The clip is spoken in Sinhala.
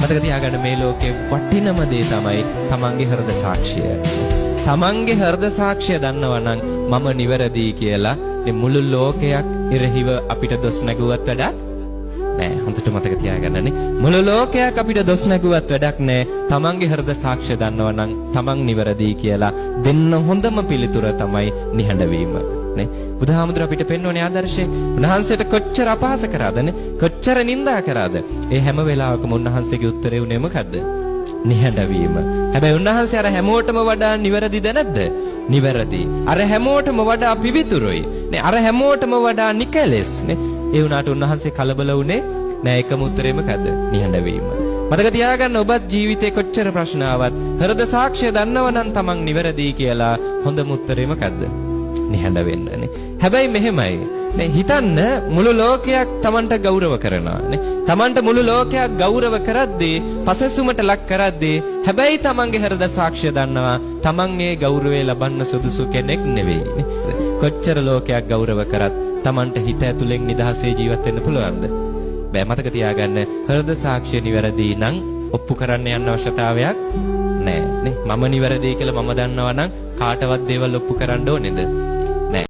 මතක තියාගන්න මේ ලෝකේ වටිනම දේ තමයි තමන්ගේ හෘද සාක්ෂිය. තමන්ගේ හෘද සාක්ෂිය දන්නවා නම් මම නිවැරදි කියලා මේ මුළු ලෝකයක් එරෙහිව අපිට දොස් නැගුවත් වැඩක් නෑ. හොඳට මතක තියාගන්නනේ. මුළු ලෝකයක් අපිට දොස් නැගුවත් වැඩක් නෑ. තමන්ගේ හෘද සාක්ෂිය දන්නවා නම් තමන් නිවැරදි කියලා දෙන්න හොඳම පිළිතුර තමයි නිහඬ වීම. නේ? බුදුහාමුදුර අපිට පෙන්වන්නේ ආදර්ශය. උන්වහන්සේට කොච්චර අපහාස කරාද නේ? කොච්චර නිඳා කරාද? ඒ හැම වෙලාවකම උන්වහන්සේගේ උත්තරේ උනේ මොකද්ද? නිහඬ වීම. හැබැයි උන්වහන්සේ අර හැමෝටම වඩා නිවැරදිද නැද්ද? නිවැරදි. අර හැමෝටම වඩා පිවිතුරුයි. නේ? අර හැමෝටම වඩා නිකලෙස් නේ? ඒ වුණාට උන්වහන්සේ කලබල වුණේ නෑ. එකම උත්තරේ මොකද්ද? නිහඬ වීම. මතක තියාගන්න ඔබත් ජීවිතේ කොච්චර ප්‍රශ්න ආවත් හෘද සාක්ෂිය දන්නවනම් තමන් නිවැරදි කියලා හොඳම උත්තරේ මොකද්ද? නිහඬ වෙන්න නේ. හැබැයි මෙහෙමයි නේ, හිතන්න මුළු ලෝකයක් තමන්ට ගෞරව කරනවා නේ. තමන්ට මුළු ලෝකයක් ගෞරව කරද්දී පසසුමට ලක් කරද්දී හැබැයි තමන්ගේ හෘද සාක්ෂිය දන්නවා තමන් ඒ ගෞරවය ලබන්න සුදුසු කෙනෙක් නෙවෙයි නේ. කොච්චර ලෝකයක් ගෞරව කරත් තමන්ට හිත ඇතුලෙන් නිදහසේ ජීවත් වෙන්න පුළුවන්ද? බෑ. මතක තියාගන්න හෘද සාක්ෂිය නිවැරදි නම් ඔප්පු කරන්න යන්න අවශ්‍යතාවයක් නෑ නේ. මම නිවැරදි කියලා මම දන්නවා නම් කාටවත් දේවල් ඔප්පු කරන්න ඕනේද?